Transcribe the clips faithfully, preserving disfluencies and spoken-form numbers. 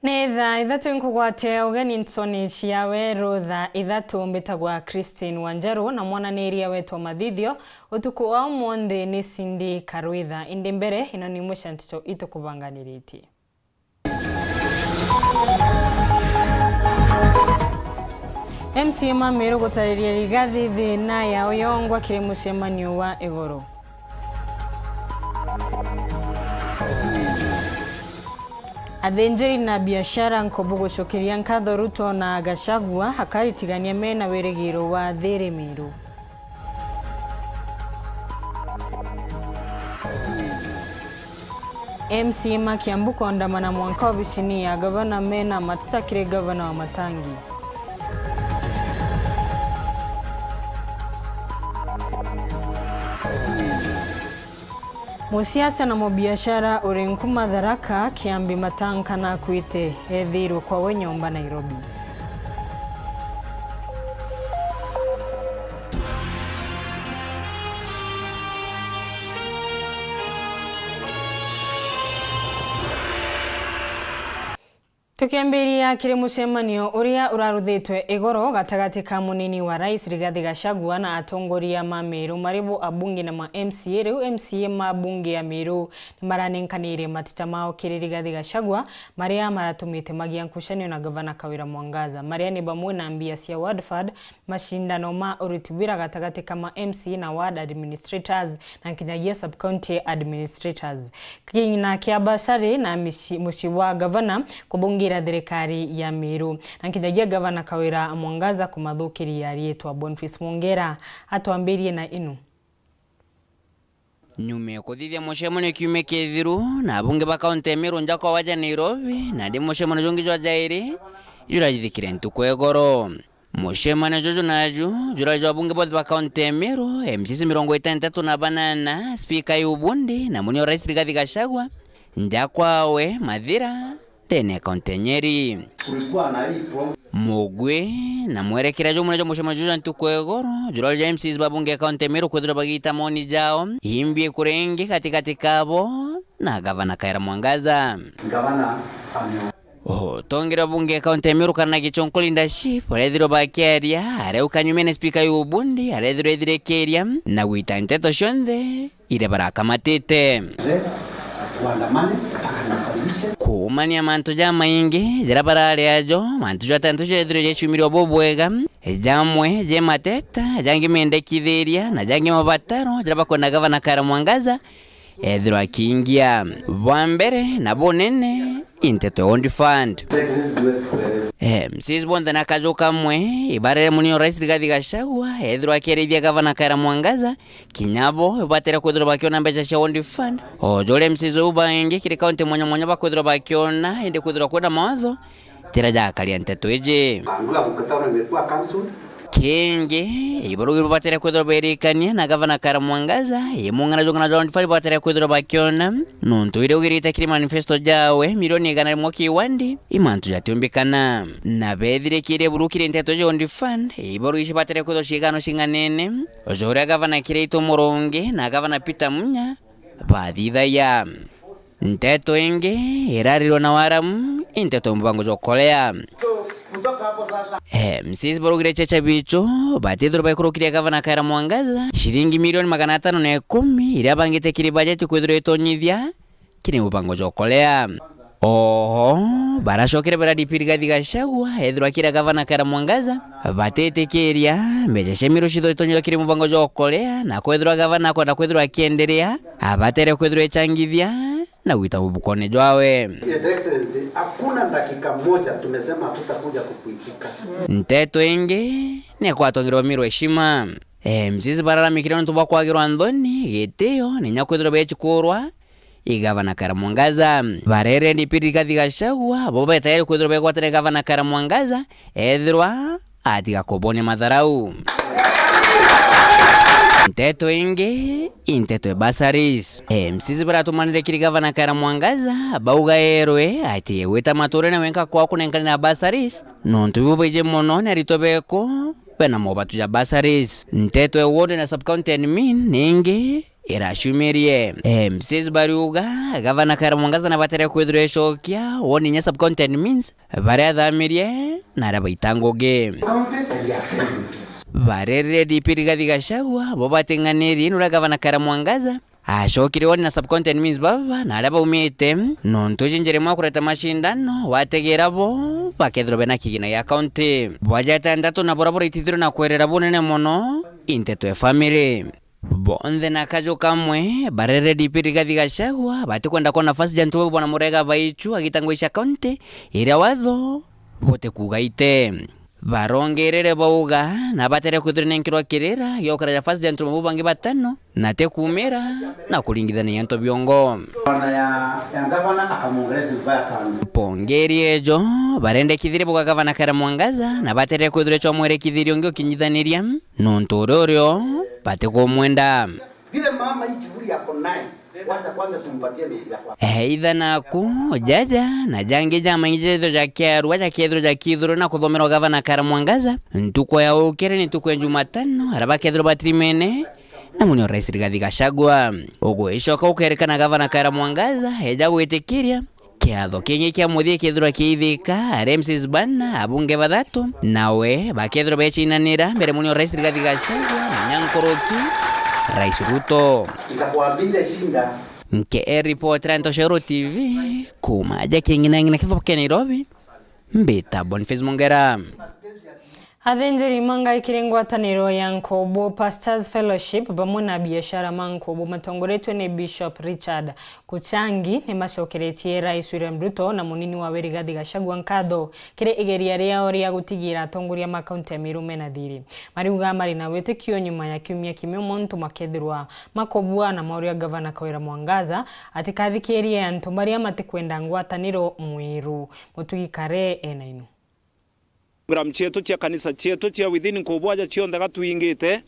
Ni thaa ithatu inkugwatia ugeni ntoni ciawe ru thaa ithatu. Mbitagwa Christine Wanjeru na mwananiria wetu wa mathithio utuku wa umunthi ni Cindy Karwitha. Indi mbere, ino ni imwe cia nteto itukubanganiritie. M C A ma Meru gutariria Rigathi thina ya uyongwa kiri mucemanio wa iguru. Athinjiri na biashara nkobu gucokeria nkatho Ruto na Gachagua, akaritigania mena wirigiro wa thiri Meru. M C A ma Kiambu kwandamana mwanka obisini ya gavana mena mateta kiri gavana wa Matangi. Musiasa na mubiashara uri nkuma Tharaka Kiambi Matanka nakwite, ethirwe kwawe nyomba Nairobi. Tukiambiria kiri mucemanio uria uraruthitwe igoro gatagati ka munini wa rais Rigathi Gachagua na atongoria ma Meru, mari bo abunge na ma M C A, riu M C A ma bunge ya Meru ni maranenkanire mateta mao kiri Rigathi Gachagua, maria maratumite magia nkucanio na gavana Kawira Mwangaza, maria ni bamwe na mbia cia ward fund, macindano ma uruti wira gatagati ka ma M C A na ward administrators, na nkinyagia sub-county administrators. Kina kia bursary na mici-, mucii wa gavana kubungira thirikari ya Meru, na nkinyagia gavana Kawira Mwangaza kumathukiria riitwa. Boniface Mwongera atwambirie na inu. Nyuma ya kuthithia mucemanio kiumia kithiru na abunge ba kaunti ya Meru nja kwa waja Nairobi, nandi mucemanio jungi jwa jairi jurajithikire ntuku ya igoro. Mucemanio juju naju jurari jwa abunge bonthe ba kaunti ya Meru, M C As mirongo itantatu na banana, spika Ayub Bundi na munini wa rais Rigathi Gachagua, nja kwawe Mathira, ndene ya kaunti ya Nyeri. Kulikuwa na hii program. Mugwi na mwerekera jumwe jwa mucemanio juju jwa ntuku ya igoro, jurari jwa M C As ba bunge ya kaunti ya Meru kwithirwa bagiita maoni jao, imbi ikuringi katikati kabo na gavana Kawira Mwangaza. Gavana ame- Utongeria wa bunge ya kaunti ya Meru kana Gichonko Leadership, arethirwa bakiaria, arauka nyumene spika Ayub Bundi, arethirwa ethirikiria na gwita nteto cionthe iria barakamatite. Yes, tuandamane mpaka na coalition. Kuumania mantu jamaingi jaria barari ajo, mantu jwa tantu jethirwe jaciumire o bubwega, jamwe ja mateta, jangi mendekithiria, na jangi mabataro jaria bakwenda gavana Kawira Mwangaza ethirwa akiingia. Bwa mbere na bunene, i nteto ya Ward Fund. M C As bonthe na kaju kamwe ibarere munini wa rais Rigathi Gachagua ethirwa akierithia gavana Kawira Mwangaza, kinya bo ibatere kwithirwa bakiona mbeca cia Ward Fund, o ja uria M C As bau bangi kiri kaunti mwanya mwanya bakwithirwa bakiona, indi kwithirwa kwina mawatho jaria jakaria nteto iji. Andu ya mkutano imekuwa cancelled. Kingi, ibarugi batere kwithirwa beririkania na gavana Kawira Mwangaza, imung'ana jung'ana jwa Ward Fund batere kwithirwa bakiona, nontu iria augirite kiri manifesto jawe, milioni igana rimwe kiwandi, i mantu jatiumbikana. Na bethirikirie buru kiri nteto ja Ward Fund, ibarugi ici batere kwithirwa ciigano cing'anene, o ja uria gavana Kiraitu Murungi na gavana Peter Munya bathithagia. Nteto ingi irarirwe na waramu, i nteto ya mubango jwa ukolea. M C As baraugire checha bicho batithirwe baikurukiria gavana Kawira Mwangaza ciringi milioni magana atano na ikumi iria bangite kiri bajeti kwithirwa itonyithia kiri mubango jwa ukolea. Oho, baracokere bara D P Rigathi Gachagua ethirwa akira gavana Kawira Mwangaza batitikiria mbeca cia miru cithitonyithua kiri mubango jwa ukolea, na kwethirwa gavana akwenda kwithirwa akienderea, abatere kwithirwa echangithia na gwita mubukone jwawe. His Excellency, hakuna dakika moja tumesema hatutakuja kukuitika. Nteto ingi ni kwatongirwa miru heshima. M C As bararamikire nontu bwa kwagirwa nthoni, gitio, na inya kwithirwa bechikurwa i gavana Kawira Mwangaza. Barere D P Rigathi Gachagua, bo be tayari kwithirwa begwatania gavana Kawira Mwangaza, ethirwa atiga kubonia matharau. Nteto ingi, i nteto ya bursaries. M C As baratumanire kiri gavana Kawira Mwangaza, bauga erwe atige gwita maturene wenka kwao kunenkana na bursaries, nontu ibo baiji mono ni aritwa beku bena mobatu ja bursaries. Nteto ya ward na sub-county admin ningi iraciumirie. M Cs bariuga gavana Kawira Mwangaza nabatere kwithirwa ecokia woni inya sub-county admins baria athamirie na aria baita ngugi. Barerire D P Rigathi Gachagua bo bating'anirie nuria gavana Kawira Mwangaza acokire woni na sub-county admins baba na aria baumite, nontu iji njira imwe ya kureta macindano wategera bo bakethirwa bena kigina gia county. Bwa jatantatu na bura buraitithirwe na kwerera bunene mono into e family. Bonthe na kaju kamwe, barerere D P Rigathi Gachagua batikwenda kwona nafasi ja ntuwe bwana Murega Baichu agita ngugi cia county iria watho butikugaite. Barongerere bauga nabatere kwithirwa nenkirwa kirira gia gukara nafasi ja ntume bau bangi batano na ti kumira na kuringithania into biongo. Bwana ya, ya gavana akamuongelea vibaya sana. Pongeri ejo barendekithirie bauga gavana Kawira Mwangaza nabatere kwithirwa ecwa mwerekithirio ungi ukinyithaniria nontu uria urio batikumwenda. Vile mama hii kiburi yako naye, wacha kwanza tumpatie nafasi ya kwanza. Either naku, jaja, na jangi jamaingi jethirwa jakiarua, jakethirwa jakithurwa na kuthomerwa gavana Kawira Mwangaza, ntuku ya ukiri ni ntuku ya Jumatano, aria bakethirwa batirimene na muni wa rais Rigathi Gachagua. Ugwicoka ukerekana gavana Kawira Mwangaza eja gwitikiria kiatho kingi kia muthia kethirwa kiithika, ari M Cs bana, abunge bathatu, nawe bakethirwa becinanira mbere muni wa rais Rigathi Gachagua na nyankuruki rais Ruto. Nikakwambia ile shinda. Nke e reporter Ntoshero T V kuma aja king'inang'ina kithubu kia Nairobi, mbita Boniface Mongera. Athinjiri mangai kiri ngwataniro ya Nkubu Pastors Fellowship bamwe na biashara ma Nkubu matongoretwe ni Bishop Richard Kuchangi ni macokeretie Rais William Ruto na munini wawe Rigathi Gachagua nkatho kiri igeria riao ria gutigira atongoria ma kaunti ya Meru mena thiri. Mariuga mari na witikio nyuma ya kiumia kimwe montu makethirwa makobua na mauria gavana Kawira Mwangaza atikathikirie antu baria matikwenda ngwataniro mwiru. Mutugi Kare ena ino. Program cietu cia kanisa cietu cia within Nkubu aja cionthe gatwingite,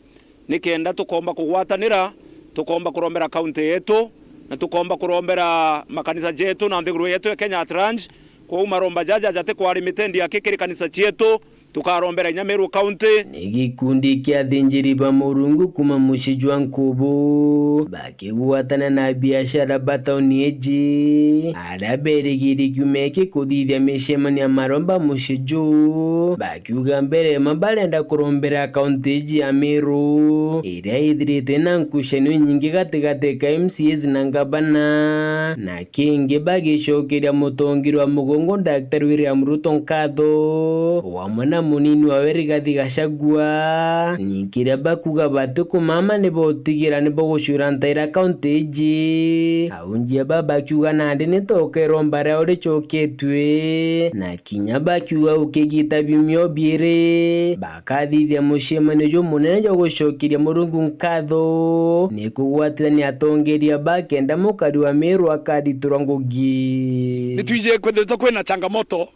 nikenda tukomba kugwatanira, tukomba kurombera kaunti yetu, na tukomba kurombera makanisa jetu na nthiguru yetu ya Kenya at large. Kwou maromba jaja jatikwarimite ndiaki kiri kanisa cietu, tukarombera inya Meru County. Ni gikundi kia athinjiri ba Murungu kuma mucii jwa Nkubu, ba kigwatana na biashara ba tauni iji, aria berigiri kiumia giki kuthithia micemanio ya maromba mucii juu, bakiuga mbere ma barenda kurombera kaunti iji ya Meru, iria ithirite na nkucanio inyingi gatigati ka M C As na ngavana, na kingi bagicokeria mutongeria wa mugongo Daktari William Ruto nkatho, wamwe na munini wawe Rigathi Gachagua. Kiria bakuga batikumama ni botigira ni bogucura ntaira kaunti iji. Aunjia ba bakiuga nandi ni tokeromba riao ricoketue, na kinya bakiuga gukigita biumia o biiri, bakathithia mucemanio jumunene jwa gucokeria Murungu nkatho, ni kugwatithania atongeria ba kenda mukari wa Meru akariturwa ngugi. Ni twiji kwithiritwe kwina changamoto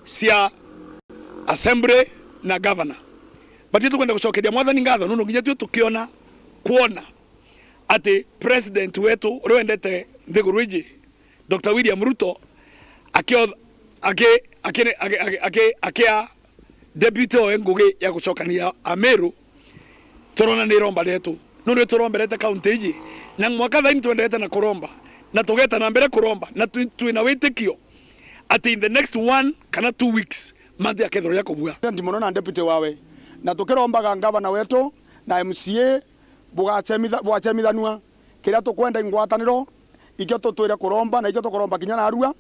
cia assembly na governor. But tukwenda gucokeria Mwathani ngatho nundu nginya tui tukiona, kwona ati president wetu uria wendete nthiguru iji, Doctor William Ruto, akio-, aki-, aki-, aki-, aki-, aki-, akia deputy oe ngugi ya gucokania Ameru, turona ni iromba rietu. Nundu turomberete kaunti iji, na mwaka thaini twenderete na kuromba, na tugeta na mbere kuromba, na twi-, twina witikio ati in the next one kana two weeks, mantu jakethirwa ja kubua. Ndi mono na deputy wawe, na tukirombaga ngavana wetu na M C A bugacemitha-, bugacemithanua. Kiria tukwenda i ngwataniro, ikio tutwire kuromba, na ikio tukuromba kinya narua,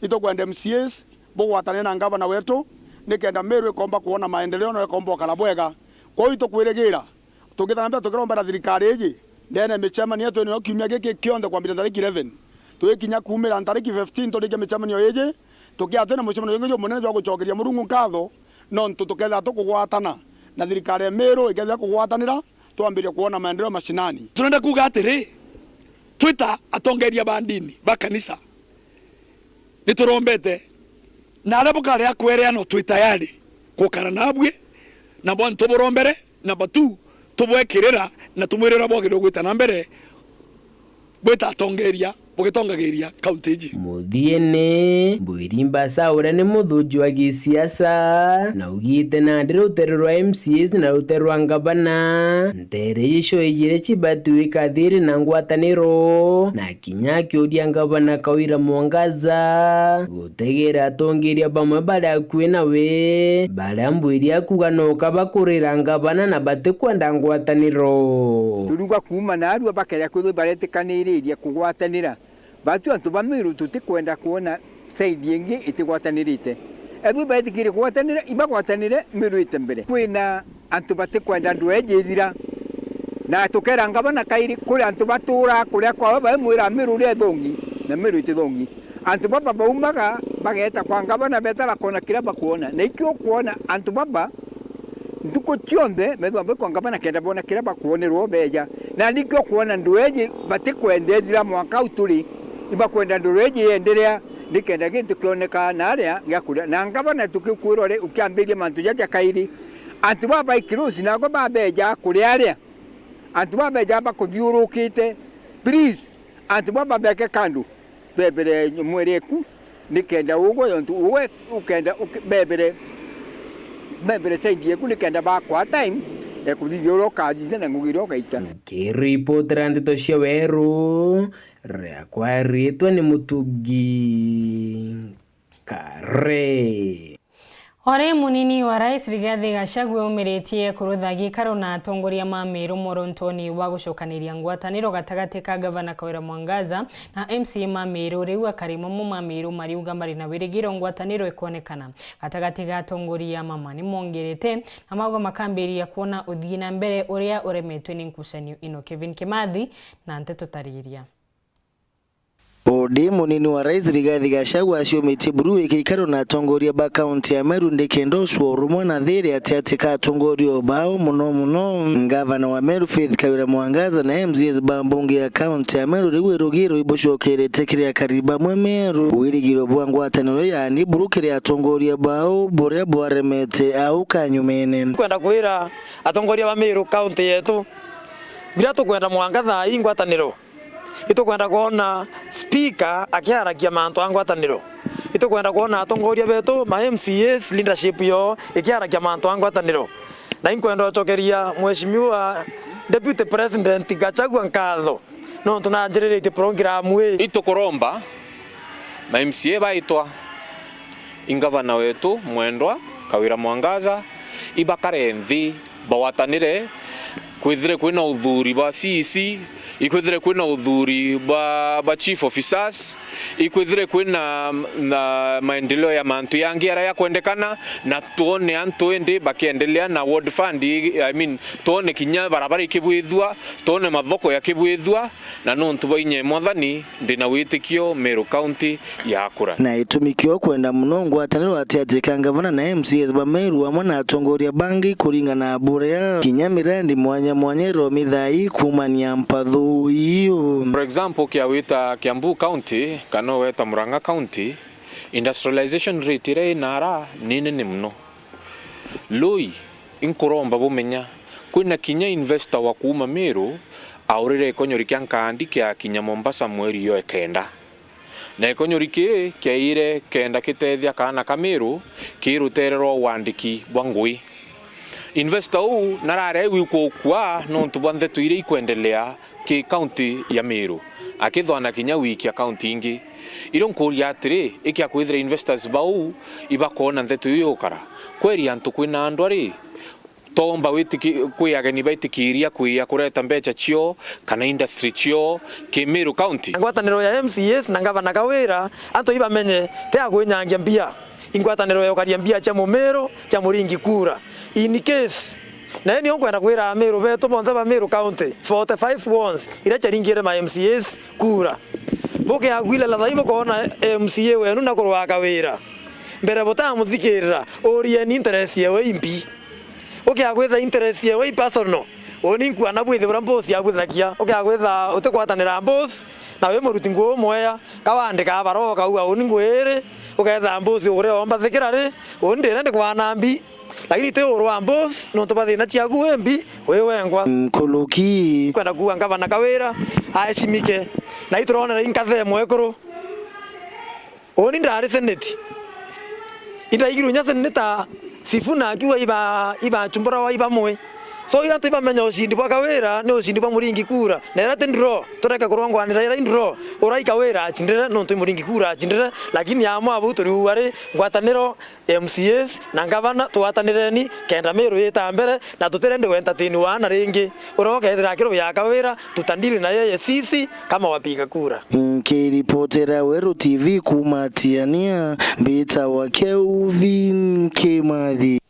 itukwenda M C As bugwatanire na ngavana wetu, nikenda Meru ikomba kwona maendeleo na ikomba ukara bwega. Kwou itukwirigira, tukithana mbere tukirombera thirikari iji, ndene ya micemanio yetu ino kiumia giki kionthe kwambiriria tariki eleven, tugikinya kuumira tariki fifteen turikia micemanio iji, tukia twina mucemanio jungi jumunene jwa gucokeria Murungu nkatho, nontu tukethira tukugwatana na thirikari ya Meru ikethira kugwatanira, twambirie kwona maendeleo mashinani. Turenda kuuga atiri, twi ta atongeria ba ndini ba kanisa, ni turombete, na aria bukari a kwereanwa twi tayari gukara nabui, na bwantu burombere, na batu tubwekirira, na tumwirira bwagirire gwita na mbere bwita atongeria bugitongagiria kaunti iji. Muthiene, Mbwiri Mbasa uria ni muthuji wa gisiasa, na augite nandi rutere rwa M C As na rutere rwa ngavana, ntere icio ijiri cibati gwika thiri na ngwataniro, na kinya akiuria ngavana Kawira Mwangaza gutegera atongeria bamwe baria akui nawe, baria Mbwiri akuga no kabakurira ngavana na batikwenda ngwataniro. Turuga kuuma naarua bakeja kwithirwa ibaretikaniririe kugwatanira. Batu antu ba Meru tutikwenda kwona side ingi itigwatanirite. Ethirwa ibeetikirie kugwatanira, ibagwatanire, Meru ite mbere. Kwina antu batikwenda ndweji ithira. Na tukera ngavana kairi, kuri antu baturaa kuria kwao baimwira Meru uria ithongi, na Meru itithongi. Antu baba baumaga, bageeta kwa ngavana, beeta bakoona kiria bakwona. Na ikio ukwona antu baba, ntuku cionthe, beethirwa bai kwa ngavana kenda boona kiria bakwonerwa beeja. Na nikio ukwona ndweji batikwenda ithira mwanka u turi, ibakwenda ndweji ienderea, nikenda gintu kioneka naaria gia kuria. Na ngavana tukikwirwa ri, ukiambiria mantu jaja kairi, antu baba ba Ikirusi nago babeja kuria aria. Antu baba beja bakuthiurukite, please, antu baba beke kando. Bebere mweri eku, nikenda ugwe yontu ugwe ukenda uke-, bebere, bebere side yeku nikenda bakwa time ya kuthithia uria ukathithia na ngugi iria ugaita. Nkiripotera ndeto cia Weru, riakwa ritwa ni Mutugi Kare. Ori munini wa rais Rigathi Gachagua aumiritie kurutha gikaro na atongoria ma Meru mwontoni wa gucokaniria ngwataniro gatagati ka Gavana Kawira Mwangaza na M C A ma Meru, riu akari mamwe ma Meru mariuga mari na wirigiro ngwataniro ikonekana gatagati ga atongoria mama ni mongerete na mauga makambiria kwona uthii na mbere uria uremetwe ni nkucanio ino. Kevin Kimathi na nteto tariria. Odi munini wa rais Rigathi Gachagua aciumitie buru wiki ikaro na atongoria ba kaunti ya Meru ndikenda ucua urumwe na thiri atiati ka atongoria bao, muno muno ngavana wa Meru Faith Kawira Mwangaza na M C As ba mbunge ya kaunti ya Meru, riu irugiro ibucokerete kiri akari bamwe Meru. Wirigiro bwa ngwataniro yaani buru kiri atongoria bao buria bwaremete au kanyumene. Kwenda kwira atongoria ba Meru kaunti yetu, biria tukwenda mwanka thaa ii ngwataniro. Itukwenda kwona speaker akiaragia mantu a ngwataniro. Itukwenda kwona atongoria betu, ma M C As, leadership yoo ikiaragia mantu a ngwataniro. Na inkwenda ucokeria Mheshimiwa Deputy President Gachagua nkatho nontu nanjiriritie program ii. Itukuromba ma M C A baitwa, i ngavana wetu mwendwa Kawira Mwangaza, ibakare nthi, bagwatanire, kwithire kwina uthuri bwa C E C, ikwithire kwina uthuri bwa, bwa chief officers, ikwithire kwina na maendeleo ya mantu yangi aria yakwendekana, na twone antu indi bakiendelea na ward fund, I mean, twone kinya barabara ikibwithua, twone mathoko yakibwithua, na nontu bwa inya ya Mwathani, ndi na witikio Meru County yakura. Na itumi kio kwenda muno ngwataniro atiati ka ngavana na M C As ba Meru amwe na atongoria bangi kuringana na buria kinya mirandi mwanya mwanya iromithaa ii kuumania mpathu iu. For example, kia wita Kiambu County kana weta Murang'a County, industrialization rate iria inara ni nene muno. Lui, inkuromba bumenya, kwina kinya investor wa kuuma Meru aurire ikonyori kia nkandi kia kinya Mombasa mweri yo ekenda. Na ikonyori kii kiaire kenda kitethia kaana ka Meru ki rutere rwa wandiki bwa ngui. Investor uu narari aigwi kukua nontu bwa ntheto iria ikwendelea ki kaunti ya Meru, akithwana kinya wikia kaunti ingi. Irio nkuuria atiri, ikia kwithira investors bau ibakoona ntheto iu yukara, kweri antu kwina ndwa ri, toomba witiki-, kwi ageni baitikiria kwia kureta mbecha cio kana industry cio ki Meru County? Ngwataniro ya M C As na Ngavana Kawira, antu ibamenye, ti ya kwinyangia mbia. I ngwataniro ya ukaria mbia cia Mumiru, cia Muringi kura. In case, na ii nio nkwenda kwira Amiru betu bonthe ba Meru County, forty-five wards iria ciaringire ma M C As kura. Bukiagwirira thai bukoona M C A wenu na kurwa Kawira, mbere butamuthikirira, urieni interest yewe imbi. Ukiagwitha interest yewe i personal, uni nkuona bwithi buria mbosi agwithagia. Ukiagwitha utigwatanira mbosi, na wi muruti nguu umwea, ka wandika barua ukauga, uni nguu iri, ukeetha mbosi uria omba thikira ri, uni ndire ndikwana mbi. Lakini ti uru wa mbosi, nontu bwa thina ciaku wi mbi, wi wengwa. Nkuruki. Kwenda kuuga Ngavana Kawira aheshimike. Na ituronera inkathee mwekuru. Uni ndari seneti. Indaigirwe nya seneta Sifuna akiuga iba, ibachumburawa ibamwe. So, ira tibamenya ushindi bwa Kawira ni ushindi bwa Muringi kura. Na ira ti draw, tureke kurongwanira ira i draw. Urai Kawira achindire, nontu i Muringi kura achindire, lakini amwe abu turiuga ri ngwataniro, M C As na ngavana, twatanireni, kenda Meru yita mbere, na tutirendi gwentertain waana ringi. Uria ukethira akirubia Kawira, tutadili na yeye sisi kama wapiga kura. Nkiripotera Weru T V kuuma Tiania, mbitawa Kelvin Kimathi.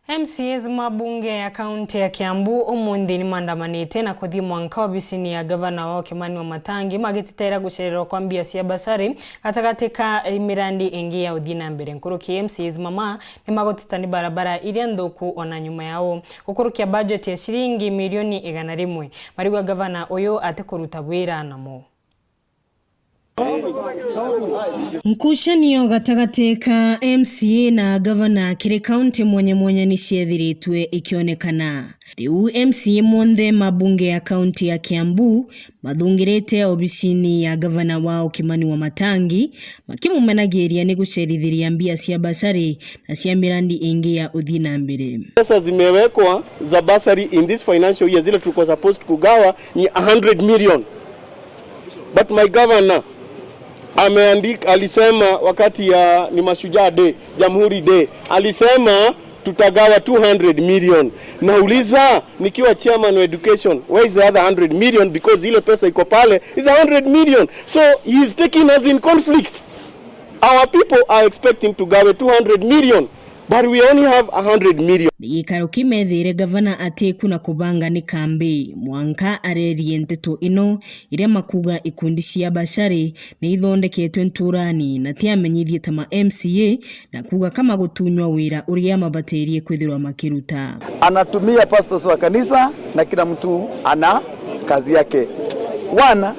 M C As ma bunge ya kaunti ya Kiambu umunthi ni maandamanite na kuthii mwanka obisini ya gavana wao Kimani Wamatangi, magiteteera gucererwa kwa mbia cia basari gatagati ka mirandi ingi ya uthii na mbere. Nkuruki, M C As mama ni maguteta ni barabara iria nthuku ona nyuma yao gukurukia bajeti ya ciringi milioni igana rimwe. Mariuga gavana uyu atikuruta wira namo. Nkucanio gatagati ka M C A na gavana kiri kaunti mwanya mwanya ni ciathiritwe ikionekana. Riu M C A monthe ma bunge ya kaunti ya Kiambu mathungirite obisini ya gavana wao Kimani Wamatangi, makimumenagiria ni gucerithiria mbia cia basari na cia mirandi ingi ya uthii na mbere. Pesa zimewekwa za bursary in this financial year, zile tulikuwa supposed kugawa ni a hundred million. But my governor ameandika, alisema wakati ya ni Mashujaa Day, Jamhuri Day, alisema tutagawa two hundred million. Nauliza, nikiwa chairman wa education, where is the other hundred million? Because ile pesa iko pale is a hundred million. So he is taking us in conflict. Our people are expecting tugawe two hundred million, but we only have a hundred million. Ni gikaro kimethire gavana atiku na kubanga ni kambi, mwanka arerie nteto ino iria makuga ikundi cia bashari ni ithondeketwe nturani na ti amenyithie ta ma M C A, na kuga kama gutunywa wira uria mabatirie kwithirwa makiruta. Anatumia pastors wa kanisa na kila mtu ana kazi yake. Wana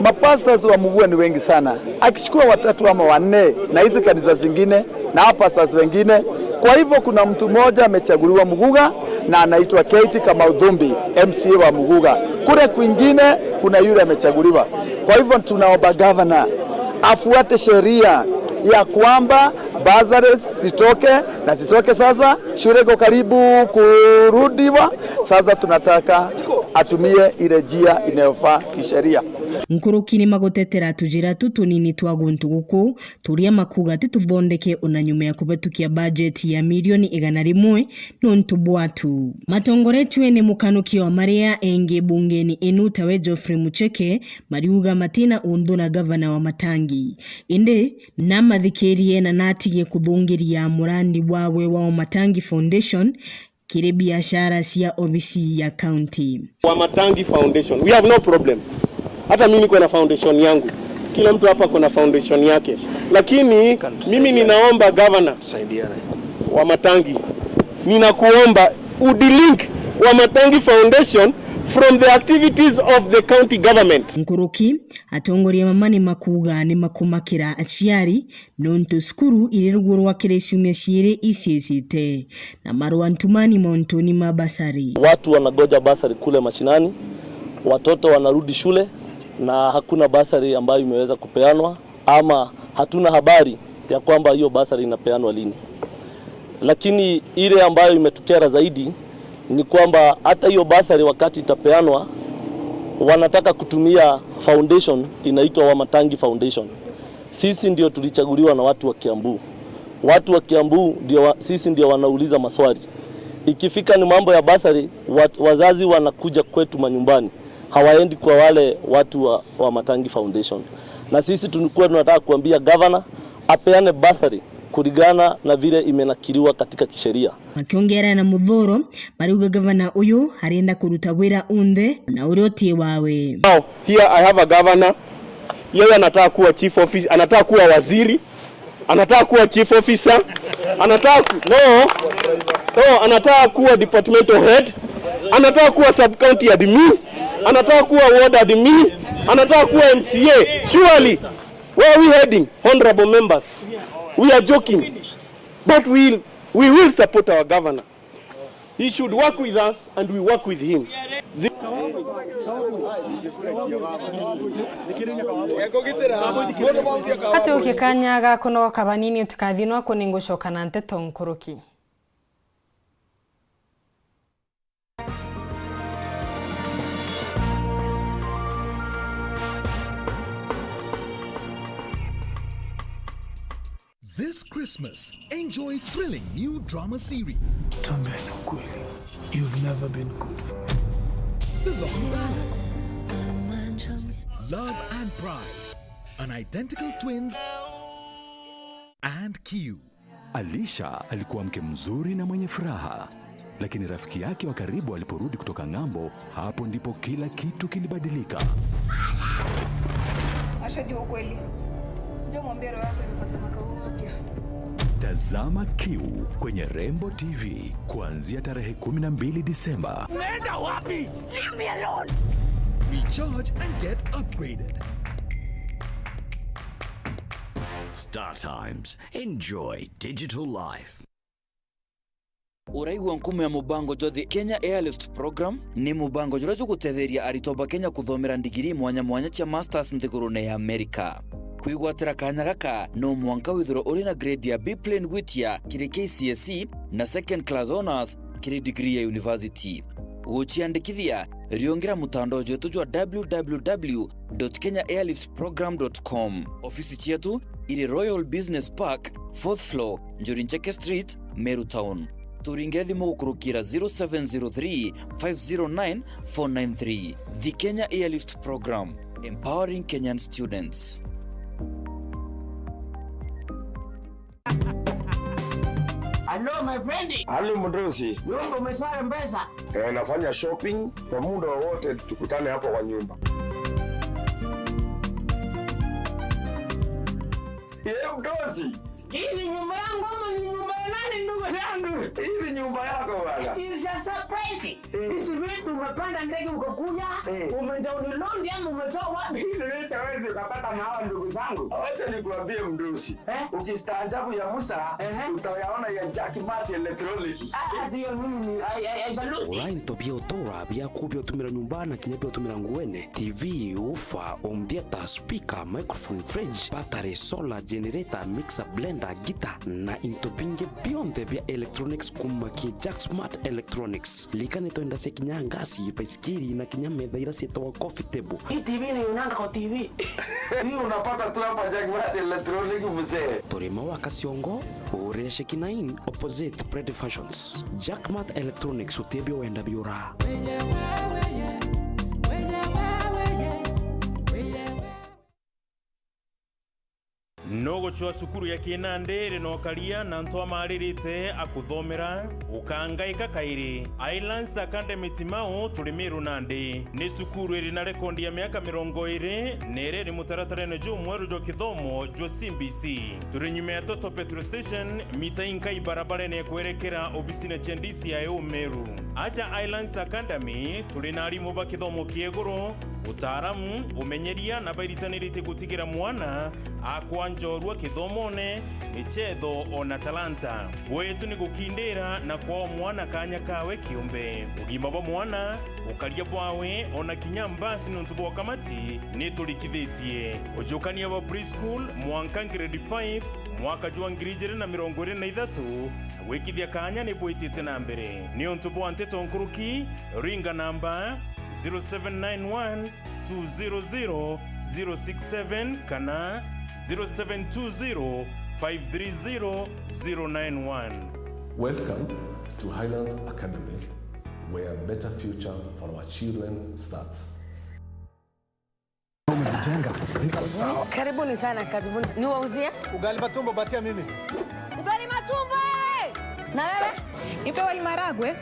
mapastors wa Mugua ni wengi sana, akichukua watatu ama wanne na hizi kanisa zingine na hawa pastors wengine. Kwa hivyo kuna mtu mmoja amechaguliwa Muguga na anaitwa Kate Kamau Thumbi, M C A wa Muguga. Kule kwingine kuna yule amechaguliwa. Kwa hivyo tunaomba governor afuate sheria ya kwamba bursaries zitoke, na zitoke sasa. Shule iko karibu kurudiwa, sasa tunataka atumie ile njia inayofaa kisheria. Nkuruki ni magutetera tujira tu tunini twa guntu guku turia makuga ti tuthondeke ona nyuma ya kubatukia bajeti ya milioni igana rimwe nontu bwatu. Matongoretue ni mukanuki wa maria engi bungeni inu tawe Geoffrey Mucheke, mariuga matina unthu na gavana Wamatangi. Indi namathikirie na natige kuthungiria murandi wawe wa Wamatangi Foundation kiri biashara cia obisi ya county. Wamatangi Foundation, we have no problem. Hata mimi niko na foundation yangu. Kila mtu hapa kuna foundation yake. Lakini mimi ninaomba governor Wamatangi, ninakuomba udilink Wamatangi Foundation from the activities of the county government. Nkuruki, atongoria mama ni makuga ni makumakira aciari nontu cukuru iri ruguo rwa kiri ciumia ciiri iciicite na marua ntumani mauntuni ma basari. Watu wanangoja basari kule mashinani, watoto wanarudi shule na hakuna basari ambayo imeweza kupeanwa ama hatuna habari ya kwamba hiyo basari inapeanwa lini. Lakini ile ambayo imetukera zaidi ni kwamba hata hiyo basari wakati itapeanwa, wanataka kutumia foundation inaitwa Wamatangi Foundation. Sisi ndio tulichaguliwa na watu wa Kiambu. Watu wa Kiambu ndio wa, sisi ndio wanauliza maswali. Ikifika ni mambo ya basari, wa, wazazi wanakuja kwetu manyumbani. Hawaendi kwa wale watu wa, wa Matangi Foundation. Na sisi tulikuwa tunataka kuambia gavana apeane basari kulingana na vile imenakiliwa katika kisheria. Makiongera na muthuro, mariuga gavana uyu arenda kuruta wira unthe na uria uti wawe. Now, here I have a governor. Yeye anataka kuwa chief office, anataka kuwa waziri, anataka kuwa chief officer, anataka ku-, no, no, anataka kuwa departmental head, anataka kuwa sub county admin, anataka kuwa ward admin, anataka kuwa M C A. Surely, where are we heading, honorable members? We are joking, but we, we will support our governor. He should work with us and we work with him. Zi- Atuukie kanya ga kunogoka banini, utikathinwa ku, ni ngucoka na nteto nkuruki. This Christmas, enjoy thrilling new drama series. Tuambie ni ukweli, you've never been good. The Long Balance. Love and Pride. An identical twins and Q. Alisha alikuwa mke mzuri na mwenye furaha, lakini rafiki yake wa karibu aliporudi kutoka ng'ambo, hapo ndipo kila kitu kilibadilika. Asha, jua ukweli. Njoo mwambie roho yako imepata makao mapya. Tazama Kiu kwenye Rembo T V kuanzia tarehe kumi na mbili Disemba. Unaenda wapi? Leave me alone. Recharge and get upgraded. Star Times. Enjoy digital life. Uraigua nkumo ya mubango jwa The Kenya Airlift Program? Ni mubango juria jugutetheria aritwa ba Kenya kuthomera ndigiri mwanya mwanya cia masters nthigurune ya Amerika. Kwigwatira kanya gaka, no mwanka withirwe uri na grade ya B plain gwitia kiri K C S E na second class honours kiri degree ya university. Guciandikithia, riungira mutandao jwetu jwa w w w dot kenya airlift program dot com. Ofisi cietu iri Royal Business Park, fourth floor, Njuri Ncheke Street, Meru Town. Turingire thimu gukurukira zero seven zero three, five zero nine, four nine three. The Kenya Airlift Program, empowering Kenyan students. Hello, my friend. Halo, mdosi. Nyumba umesha mpesa? Eh, nafanya shopping kwa muda wowote, tukutane hapo kwa nyumba. Yeye mdosi. Hii ni nyumba yangu ama ni nyumba ya nani, ndugu yangu? Hii ni nyumba yako bwana. It is a surprise. Eh. Hizi vitu umepanda ndege ukakuja, eh, umedownload ama umetoa wapi? Hizi vitu hawezi ukapata na hawa ndugu zangu. Wacha nikuambie mdosi. Eh? Ukistaajabu ya Musa, ehe, utayaona ya Jack Mart Electronic. Ah, ndio mimi ni, I, I, I salute. Ura into bia utura biaku bia utumira nyumba na kinya bia utumira nguene, T V, woofer, home theater, speaker, microphone, fridge, battery, solar, generator, mixer, blender, guitar, na into bingi bionthe bia electronics kuma ki Jack Smart Electronics. Likane twenda cia kinya ngasi, baisikiri na kinya metha ira cietagwa coffee table. Hii T V ni unanga kwa T V. Hii unapata tu hapa Jack Mart Electronic, mzee. Turi Maua Kaciongo, Urire Shekina Inn, opposite Pred Fashions. Jack Mart Electronics, utebio wenda biura. Nugucwa cukuru ya Kinandi iri na ukaria na antu amaririte a kuthomera, ukangaika kairi. Islands Academy Timau turi Miru nandi. Ni cukuru iri na rekondi ya miaka mirongo iri na iri iri mutaratarene jumweru jwa kithomo jwa C B C. Turi nyuma ya Total Petrol Station, mita inka ibarabarene ya kwerekera obisine cia D C I U Meru. Aja Islands Academy, turi na arimu ba kithomo kia iguru, utaaramu, umenyeria na bairitaniritie gutigira mwana akwa njorua kithomone, michetho, ona talanta. Gwetu ni gukindira na kwaa mwana kanya kawe kiumbe. Ugima bwa mwana, ukaria bwawe, ona kinya mbasi niuntu bwa ukamati ni turikithitie. Ujukania bwa preschool mwanka grade five, mwaka jwa ngiri ijiri na mirongo iri na ithatu, na gwikithia kanya ni bwitite na mbere. Niuntu bwa nteto nkuruki, ringa namba zero seven nine one, two zero zero, zero six seven kana zero seven two zero, five three zero, zero nine one. Welcome to Highlands Academy, where better future for our children starts. Umejijenga. Niko sawa. Karibuni sana, karibuni. Niwauzie? Ugali matumbo, batia mimi. Ugali matumbo, eh! Na wewe? Nipe wali maragwe.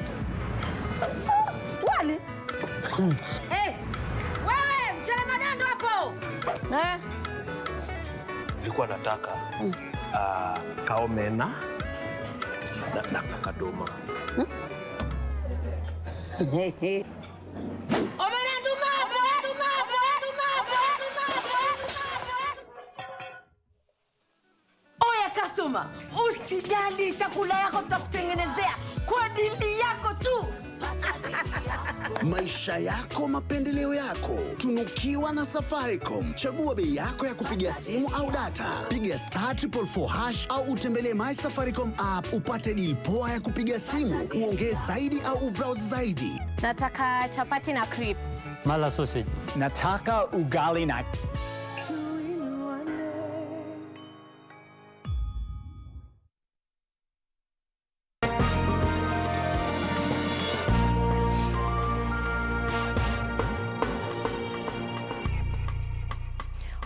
Wali? Eh, wewe, mchele magando hapo. Eh. Nilikuwa nataka, ah, kaomena na, na, na kadoma. Omena nduma, omena nduma, omena nduma. Oya customer, usijali, chakula yako tutakutengenezea Kwa dili yako tu. Maisha yako, mapendeleo yako. Tunukiwa na Safaricom. Chagua bei yako ya kupiga simu au data. Piga star triple four hash au utembelee My Safaricom app upate deal poa ya kupiga simu, uongee zaidi au ubrowse zaidi. Nataka chapati na crips. Mala sausage. Nataka ugali na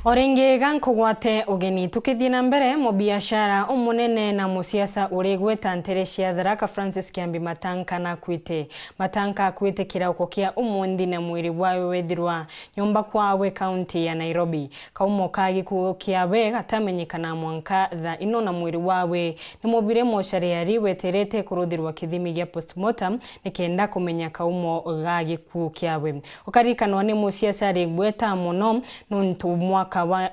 O ringi ga nkugwate ugeni. Tukithii na mbere, mubiashara umunene na musiasa urigweta ntere cia Tharaka, Francis Kiambi Matanka, nakwite. Matanka akwite kirauko kia umunthi na mwiri wawe wethirwa nyomba kwawe, kaunti ya Nairobi. Kaumo ka gikuu kiawe gatamenyekana mwanka thaa ino, na mwiri wawe ni mubire mochari ari weterete kuruthirwa kithimi gia postmortem nikenda kumenya kaumo ga gikuu kiawe. Ukarikanwa ni musiasa ari gweta mono, nontu mwaka wa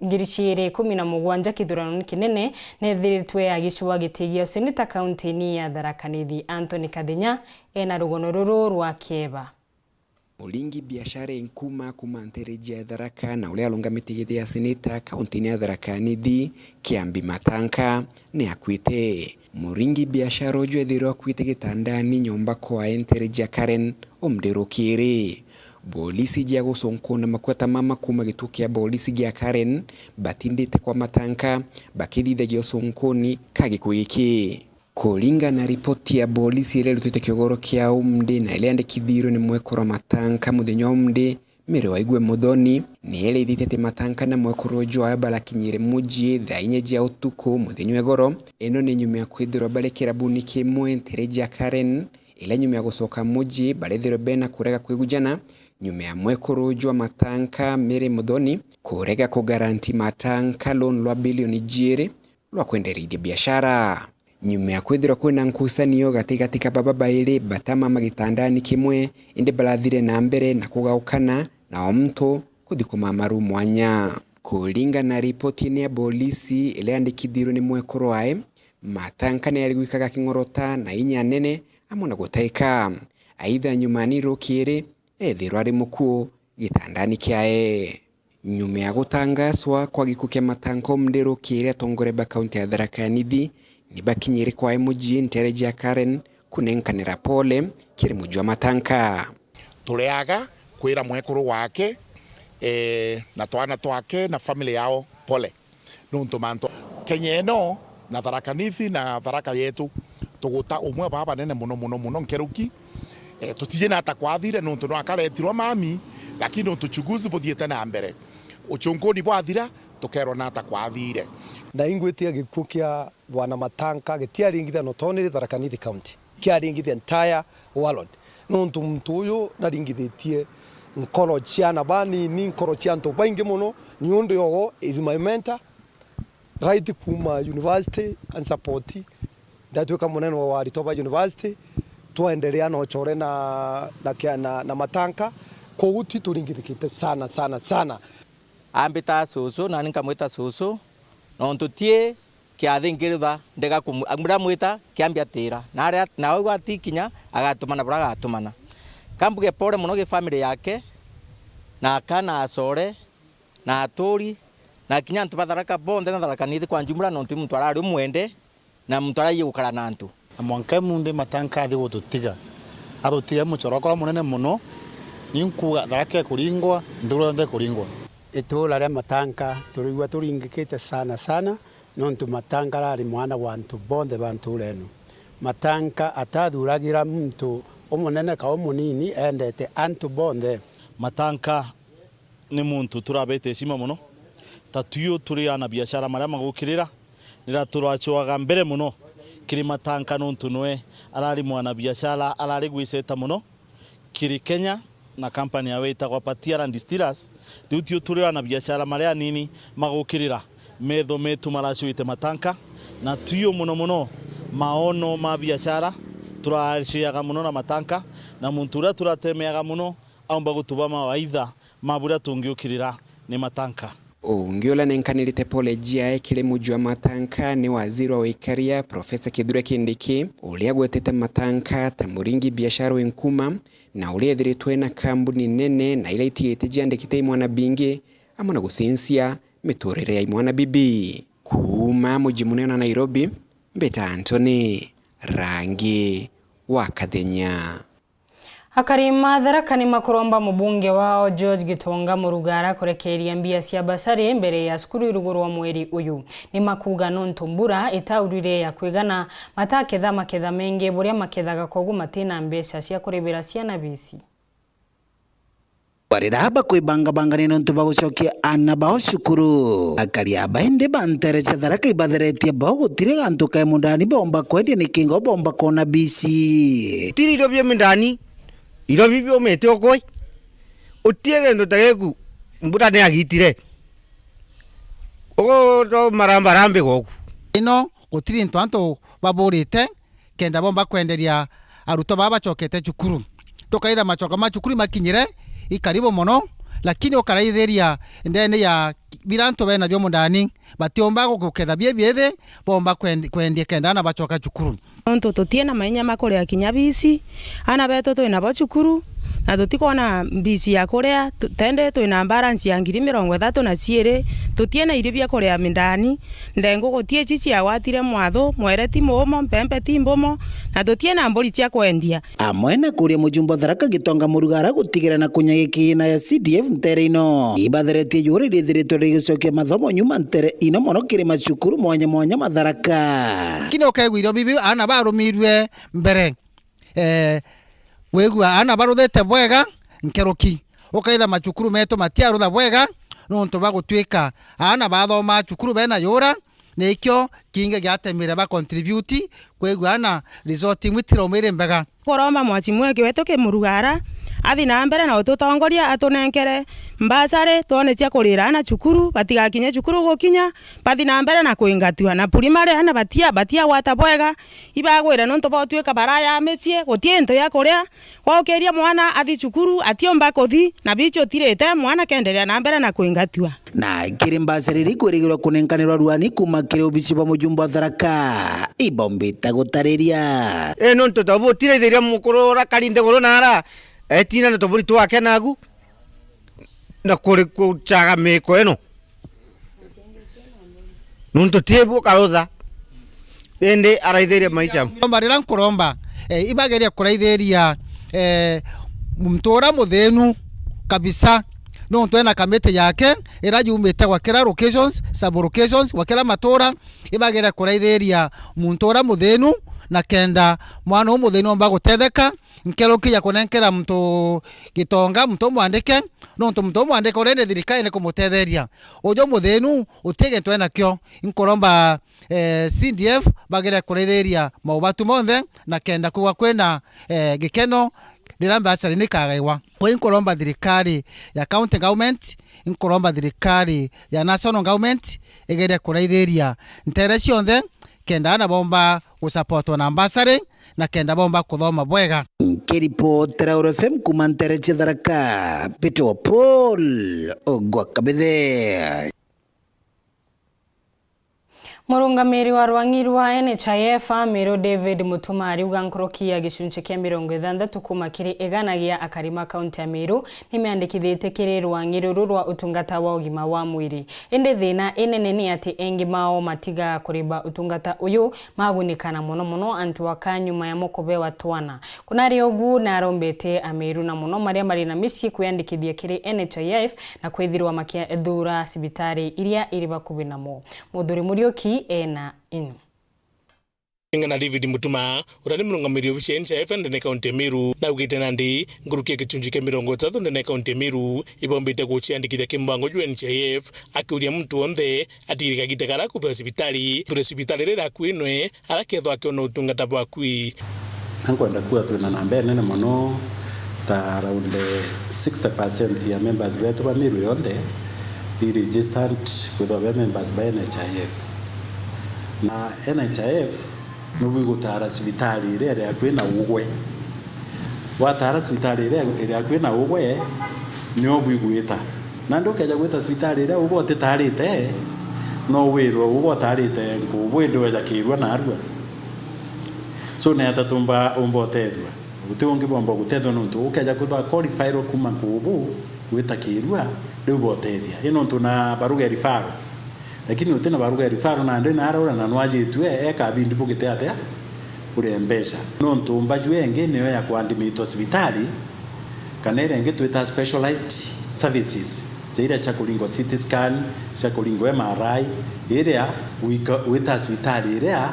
ngiri ciiri ikumi na mugwanja kithuranoni kinene, nethiritwe agicua giti gia useneta kaunti-ini ya Tharaka Nithi. Anthony Kathinya ena rugono ruru rwa kieba. Muringi biashara Nkuma kuma ntereji ya Tharaka na uria arungamite giti ya seneta kaunti-ini ya Tharaka Nithi, Kiambi Matanka, ni akwite. Muringi biashara uju ethirwa akwite gitandani nyomba kwae ntereji ya Karen umnthi rukiri. Bolisi jia gucunkuna makweta mama kuma gituo kia bolisi gia Karen batindite kwa Matanka bakithithagia ucunkuni ka gikuu giki. Kuringana na ripoti ya bolisi iria irutite kiogoro kia umnthi na iria yandikithirwe ni mwekuru wa Matanka muthenya wa umnthi, Mary Waigwe Muthoni, ni erithitie ati Matanka na mwekuru uju wawe barakinyire mucii thaa inya cia utuku muthenya wa igoro. Ino ni nyuma ya kwithirwa bari kirabuni kimwe ntereji ya Karen, iria nyuma ya gucoka mucii barethirwe bena kurega kwigujana, nyuma ya mwekuru uju wa Matanka, Mary Muthoni, kurega kugaranti Matanka loan rwa bilioni jiiri rwa kwenderithia biashara. Nyuma ya kwithirwa kwina nkucanio gatigati ka baba bairi batamama gitandani kimwe, indi barathire na mbere na kugaukana na o muntu kuthi kumama ru mwanya. Kuringana na ripoti-ini ya bolisi iria yandikithirwe ni mwekuru wae, Matanka ni ari gwikaga king'orota na inya nene amwe na gutaika. Aitha nyuma ni rukiri, ethirwa ari mukuu gitandani kiae. Nyuma ya gutangaswa kwa gikuu kia Matanka umnthi rukiri, atongoria ba kaunti ya Tharaka Nithi ni bakinyire kwae mucii ntereji ya Karen kunenkanira pole kiri mucii wa Matanka. Tureaga kwira mwekuru wake, eh, na twana twake na family yao pole. Nontu mantu Kenya ino na Tharaka Nithi na Tharaka yetu, tuguta umwe baba banene muno, muno, muno nkeruki. Eh, tutiji na ata kwathire nontu no akaretirwa mami, lakini nontu uchuguzi buthiite na mbere, uchunkuni bwathira, tukerwa na ata kwathire. Na ingwitia gikuu kia Bwana Matanka gitiaringithia not only Tharaka Nithi County, kiaringithia entire world. Nontu muntu uyu naringithitie nkoro cia ana banini, nkoro cia antu baingi muno, niundu yogo is my mentor, right kuma university and support. Ndatuika munene wa aritwa ba university, twaendelea na uchore na, na kia-, na, na Matanka. Koguo ti turingithikite sana, sana, sana. Ambita cucu, nani nkamwita cucu, nontu ti kiathi nkiritha ndega kumu-, ndamwita Kiambi atira. Na aria, na au atikinya, agatumana buria agatumana. Kambuge pole mono gi family yake, na aka na acore, na aturi, na kinya antu ba Tharaka bonthe na Tharaka Nithi kwa njumla, nontu i muntu arari umwende, na muntu araiye gukara na antu. Na mwanka imunthi Matanka athi gututiga, atutiga i muchoro wakwa munene muno, ni nkuuga Tharaka ikuringwa, nthiguru yonthe ikuringwa. Itura ria Matanka turigua turingikite sana sana, nontu Matanka arari mwana wa antu bonthe ba ntura ino. Matanka atathuragira muntu umunene ka umunini, endete antu bonthe. Matanka ni muntu turabete heshima mono. Ta tuyu turi ana biashara maria magukirira, nira turacwaga mbere mono kiri Matanka, nontu nwe arari mwana biashara arari gwiceta mono kiri Kenya na company yawe itagwa Patiara Distillers. Riu tuyu turi ana biashara maria anini magukirira, metho metu maracwite Matanka, na tuyu mono mono maono ma biashara turaciriaga mono na Matanka, na muntu uria turatemeaga mono aumba gutuba mawaitha ma buria tungiukirira ni Matanka. Ungi uria nenkanirite pole ciae kiri mujua matanka ni waziri wa wikaria, Profesa Kithure Kindiki, uria agwetete matanka ta muringi biashara wi nkuma, na uria ethiritwe na kambuni nene na iria itigite ciandikite imwana bingi, amwe na gucincia miturire ya imwana bibi. Kuuma muji munene wa Nairobi, mbita Anthony Rangi wa Kathenya. Akari ma Tharaka ni makuromba mubunge wao George Gitonga Murugara kurekeeria mbia cia basari mbere ya cukuru irugurwa mweri uyu. Ni makuuga nontu mbura itaurire ya kwigana, mataketha maketha mengi buria makethaga, kogu matina mbeca cia kuribira ciana bisi. Barira bakwibangabangania nontu bwa gucokia aana bao cukuru. Akari aba indi ba nteere cia Tharaka ibatheretie bao gutiri gantu kae mundani bomba kwendia nikingo bomba kwona bisi. Tiri irio bia mindani, irio bibiumite ukui. Utie gintu ta giku, mbura ni agitire. Ugu to marambarambi goku. Ino gutiri into antu baburite kenda bomba kwenderia arutwo baa bacokete cukuru. Tukaitha macoka ma cukuru imakinyire, i karibu mono, lakini ukaraithiria ndene ya bira antu bena bio mundani, batiumba guketha bie biithi, bomba kwendi-, kwendia kenda aana bacoka cukuru. Nontu tutie na mainya ma kuria kinya bisi, aana betu twi nabo cukuru, na tutikwona bisi ya kuria, tu-, tende twi na balance ya ngiri mirongo ithatu na ciiri, tutie na irio bia kuria mindani, ndengu gutie ici ciagwatire mwathu, mwere ti muumo, mpempe ti mbumo, na tutie na mburi cia kwendia. Amwe na kuria mujumbe wa Tharaka Gitonga Murugara gutigira na kunya gikiina ya C D F nteere ino ibatheretie juri rithiritwe rigicokia mathomo nyuma nteere ino mono kiri macukuru mwanya mwanya ma Tharaka. Lakini ukaigua irio bibi aana barumirue mbere. Eh, wigua aana baruthite bwega nkeruki. Ukaitha macukuru metu matiarutha bwega nontu bwa gutwika aana bathoma cukuru bena yura, nikio kingi giatemire ba contribute kwigua aana result imwe itiromire mbega. Kuromba mwacimu wetu Kimurugara athi na mbere na ututongoria, atunenkere mbasari twone cia kurira aana cukuru, batigakinye cukuru gukinya, bathi na mbere na kwingatua. Na primary aana batia, batiagwata bwega, ibagwire nontu bwa utwika baraya micii, guti into ya kuria. Waukiria mwana athi cukuru, atiumba kuthi, na bici utirite, mwana kenderea na mbere na kwingatua. Na kiri mbasari iri kwirigirwa kunenkanirwa ruani kuuma kiri obisi bwa mujumbe wa Tharaka, ibombite gutariria. Ii nontu ta butiraithiria mukuru urakari nthiguru nara, etina na tuburi twake nagu, na kuri kucaga miko ino. Nontu ti bu karutha, indi araithiria maisha. Omba riria nkuromba, eh, ibageria kuraithiria, eh, muntu uria muthinu kabisa, nontu ena kamiti yake iria yumite gwa kira locations, sub locations, gwa kira matura, ibageria kuraithiria muntu uria muthinu, na kenda mwana uu muthinu omba gutetheka, nkeruki ya kunenkera muntu Gitonga, muntu umwandike, nontu muntu umwandike uria ni thirikari ni kumutetheria. Uju muthinu uti gintu enakio. Inkuromba, eh, C D F bagere kurithiria maubatu monthe na kenda kwigwa kwina, eh, gikeno riria mbasari nikagaiwa. Kwi inkuromba thirikari ya county government, inkuromba thirikari ya national government igere kuraithiria ntere cionthe kenda ana bomba gusupportwa na mbasari na kenda bomba kuthoma bwega. Nkiripotera Uru F M kuuma ntere cia Tharaka, Peter wa Paul Ogwa Kabithe. Murungamiri wa rwang'i rwa N H I F a Meru, David Mutuma, ariuga nkuruki ya gicunci kia mirongo ithanthatu kuuma kiri igana gia akari ma kaunti ya Meru nimeandikithitie kiri rwang'i ruru rwa utungata wa ugima wa mwiri. Indi thina inene ni ati engi mao matiga kuriba utungata uyu magunika, na mono mono antu aka nyuma yamo kubewa twana. Kunari ugu, narombete Ameru na mono maria mari na micii kwiyandikithia kiri N H I F na kwithirwa makithuura cibitari iria iri bakuvi namo. Muthuri Muriuki ena inu. Kulingana na David Mutuma, uria ni murungamiri obici ya N H I F ndene kaunti ya Meru, naugite nandi nkuruki ya gicunji kia mirongo itatu ndene kaunti ya Meru ibombite guciandikithia kimbango juu N H I F, akiuria muntu wonthe atigire kagita karia kuthura cibitari, thure cibitari iria iri akui nwe, aria kethwa akiona utungata bwa akui. Na nkwenda kuuga twina namba inene mono, ta around sixty percent ya members betu ba Meru yonthe i registered kwithwa be members ba N H I F. Na N H I F nubwigutaara cibitari iria iri akui na ugwe. Wataara cibitari iria iri akui na ugwe, nio bwigwita. Nandi ukeja gwita cibitari iria uba utitaarite, no wirwe uba utaarite nkubu indi weja kiirua narua. So, ni ata tumba umba utethua? Guti ungi bomba gutethua, nontu ukeja kwithwa qualified kuma nkubu gwita kiirua, riu botethia. I nontu na baruga ya referral. Lakini uti na baruga ya referral, nandi naraura na nwajitue, eka bindi bugite atia? Uria mbeca. Nontu mbaju engi niyo ya kuandimitwa cibitari, kana iria ingi twita specialized services, ja iria cia kuringwa C T scan, cia kuringwa M R I, iria wika-, wita cibitari iria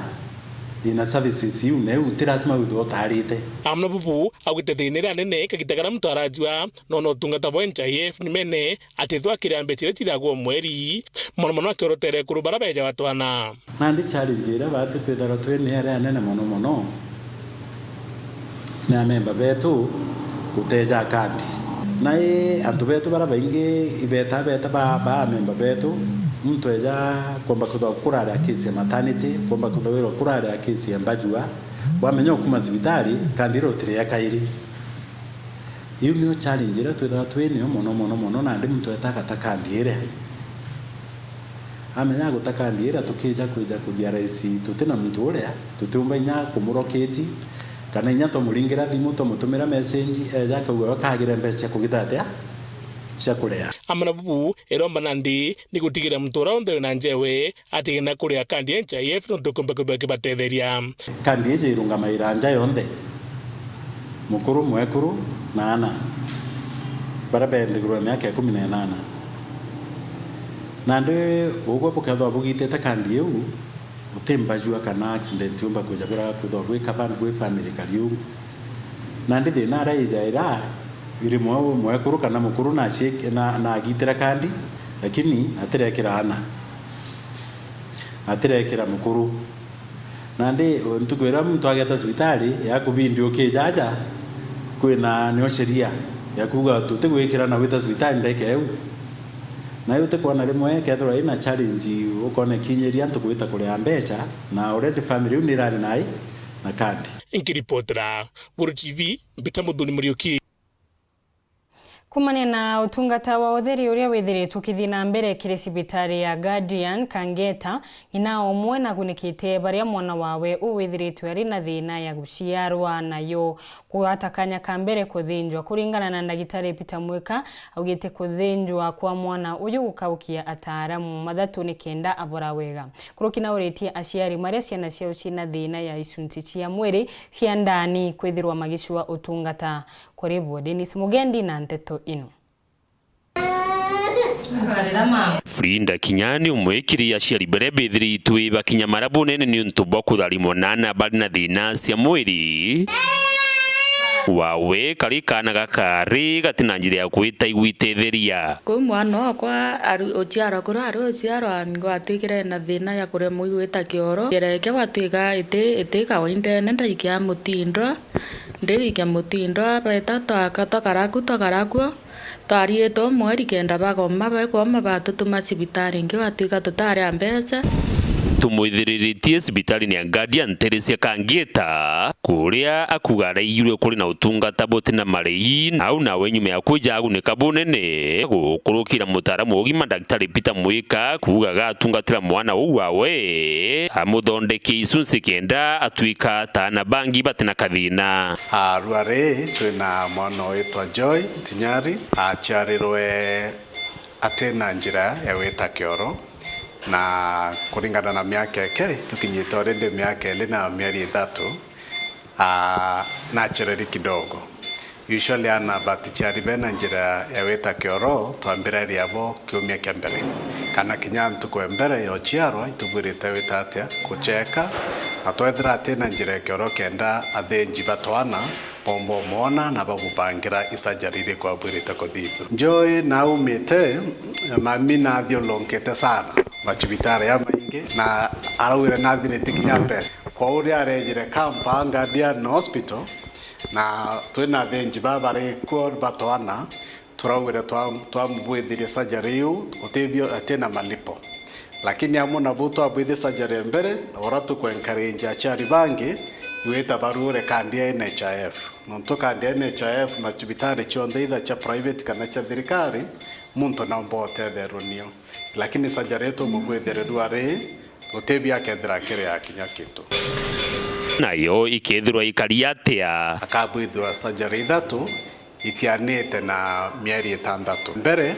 ina services iu, na iu ti lazima withwe utaarite. Amwe na bubu augite thina iria nene kagita karia muntu arajua, nona utungata bwa N H I F nyumene, atithwa akiria mbeca iria ciragwa o mweri, mono mono akiorotere ekuru baria bejaga twana. Nandi challenge iria baatu twithagirwa twi ni aria anene mono mono, ni amemba betu guteja kandi. Na i antu betu baria baingi ibeta beta ba, ba amemba betu, muntu eja kwomba kwithwa kurari a case ya maternity, kwomba kwithwa wirwa kurari a case ya mbajua, wamenya ukuma cibitari, kandi iria utiria kairi. Iu niyo challenge iria twithagirwa twi niyo mono, mono, mono, nandi muntu eta agata kandi iria. Amenya aguta kandi iria tukija kwija kuria raisi, tuti na muntu uria, tutiumba inya kumuroketi, kana inya twamuringira thimu, twamutumira message, eja akauga we kagire mbeca cia kugita atia? Cia kuria. Amwe na bubu, iromba nandi ni gutigira muntu uria wonthe wina njewe, atigena kuria kandi ya N H I F nontu kumba kwithwa kibatetheria. Kandi iji irungamaira nja yonthe, mukuru, mwekuru na ana, baria be nthiguru ya miaka ikumi na inana. Nandi ugwe bukethwa bugitite kandi iu, uti mbajua kana accident yumba kwija bura kwithwa gwi covered gwi family kari uu. Nandi thina aria ijaira, iri mwe-, mwekuru kana mukuru na shake-, na, na agitira kandi, lakini atirekira ana. Atirekira mukuru. Nandi, ntuku iria muntu ageta cibitari, yaku bindi ukija aja, kwina nio sheria ya kuuga tutigwikira na gwita cibitari ndeke iu. Na iu utikwona rimwe kethirwa ina challenge, ukona ikinyiria antu gwita kuria mbeca, na already family iu nirari nai na kandi. Nkiripotera Buru T V, Mbita Muthuri Muriuki. Kumania na utungata wa utheri uria withiritwe ukithii na mbere kiri cibitari ya Guardian Kangeta, ng'ina umwe nagunikite baria mwana wawe uu withiritwe ari na thina ya guciarwa nayo. Kugwata kanya ka mbere kuthinjwa. Kuringana na ndagitari Peter Mwika, augite kuthinjwa kwa mwana uyu gukaukia ataaramu mathatu nikenda abora wega. Kuruki nauritie aciari maria ciana ciao ciina thina ya icunci cia mwiri cia ndani kwithirwa magicua utungata. Kuri bo Dennis Mugendi na nteto ino. Frida Kinyani, umwe kiri aciari baria bithiritwe bakinya mara bunene niuntu bwa kutharimwa na ana bari na thina cia mwiri. Wawe kari kaana gakari gati na njira ya kwita igwitetheria. Kuu mwana okwa ari uciarwa, kuria ari uciarwa, ngwatwikire na thina ya kuremwa igwita kioro. Njira ikia gwatwika iti, iti kawaida ene ndaikia mutindwa. Ndigikia mutindwa, beta twaka, twakara ku, twakara kuo. Twariite o mweri kenda bagoma, bakwoma batutuma cibitari ingi, gwatwika tutari a mbeca. Tumwithiriritie cibitarine ya Guardian Teresia Kangita, kuria akuuga araigirwe kuri na utungata buti na marihi, au nawe nyuma ya kwija agunika bunene, gukurukira mutaaramu wa ugima Daktari Peter Mwika, kuuga agatungatira mwana uu wawe, amuthondeke icunci kenda atwika ta ana bangi bati na kathina. Arua ri, twina mwana witwa Joy Tinyari, aciarirwe atina njira ya gwita kioro, na kuringana na miaka eke, tukinyite already miaka iri na mieri ithatu, ah, naturally kidogo. Usually ana baticiari bena njira ya gwita kioro, twambiraria bo kiumia kia mbere, kana kinya ntuku ya mbere ya uciarwa, itubwirite gwita atia, kucheka, na twethira atina njira ya kioro kenda athinji ba twana, bomba umwona na bamubangira i surgery iriku abwirite kuthithua. Joy naumite, mami nathiurunkite sana macibitari jamaingi, na araugire nathirite kinya mbeca. Kwa uria arejire Kampa Guardian Hospital, na twina athinji baba bari kuo ba twana, turaugire twa-, twamubwithirie surgery iu, utibio atina malipo. Lakini amwe nabo twabwithi surgery ya mbere, na ura tuku encourage aciari bangi, Gwita barua ure kandi ya N H I F. Nontu kandi ya N H I F, macibitari cionthe, either cia private kana cia thirikari, muntu naumba utetherwa nio. Lakini surgery itu mubwithire rua ri, guti bia kethira kiri ya kinya kintu. Nayo ikethirwa ikari atia? Akabwithirwa surgery ithatu itianite na mieri itantatu. Mbere,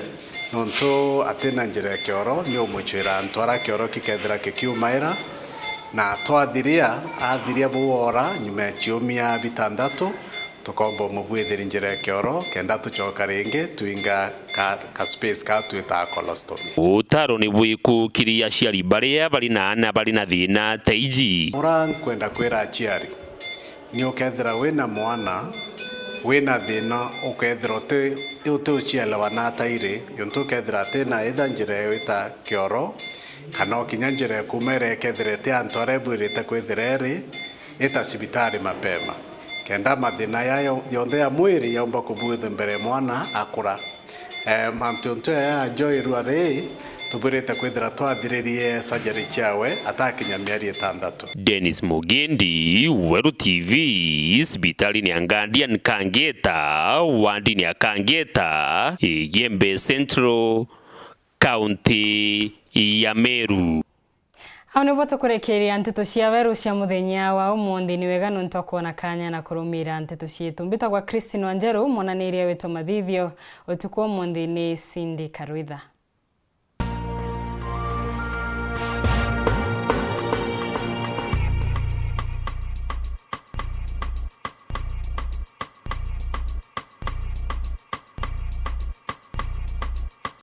nontu atina njira ya kioro, ni umucwira antu ara kioro gikethira gikiumaira, na twathiria, athiria bwora nyuma ya ciumia bitantatu, tukomba umubwithiri njira ya kioro, kenda tucoka ringi twinga ka, ka space ka twitaga colostomy. Utaro ni bwiku kiri aciari baria bari na ana bari na thina ta iji. Ura nkwenda kwira aciari, ni ukethira wina mwana wina thina, ukethira uti, uti ucielewa na atairi, yontu ukethira atina either njira ya gwita kioro, kana o kinya njira ya kuuma iria ikethira iti antu aria ibwirite kwithira iri, ita cibitari mapema, kenda mathina ya yo-, yonthe ya mwiri yaumba kubwithwa mbere mwana akura. Eh, mantu yontu ya joy rua ri, tubwirite kwithira twathiririe surgery ciawe atakinya mieri itantatu. Dennis Mugendi, Weru T V, cibitarini ya Guardian Kangeta, wandini ya Kangeta, Igembe Central, kaunti ya Meru. Au nibo tukurekeria nteto cia Weru cia muthenya wa umunthi. Ni wega nontu wa kwona kanya na kurumira nteto cietu. Mbitagwa Christine Wanjeru, mwananiria wetu mathithio utuku wa umunthi ni Cindy Karwitha.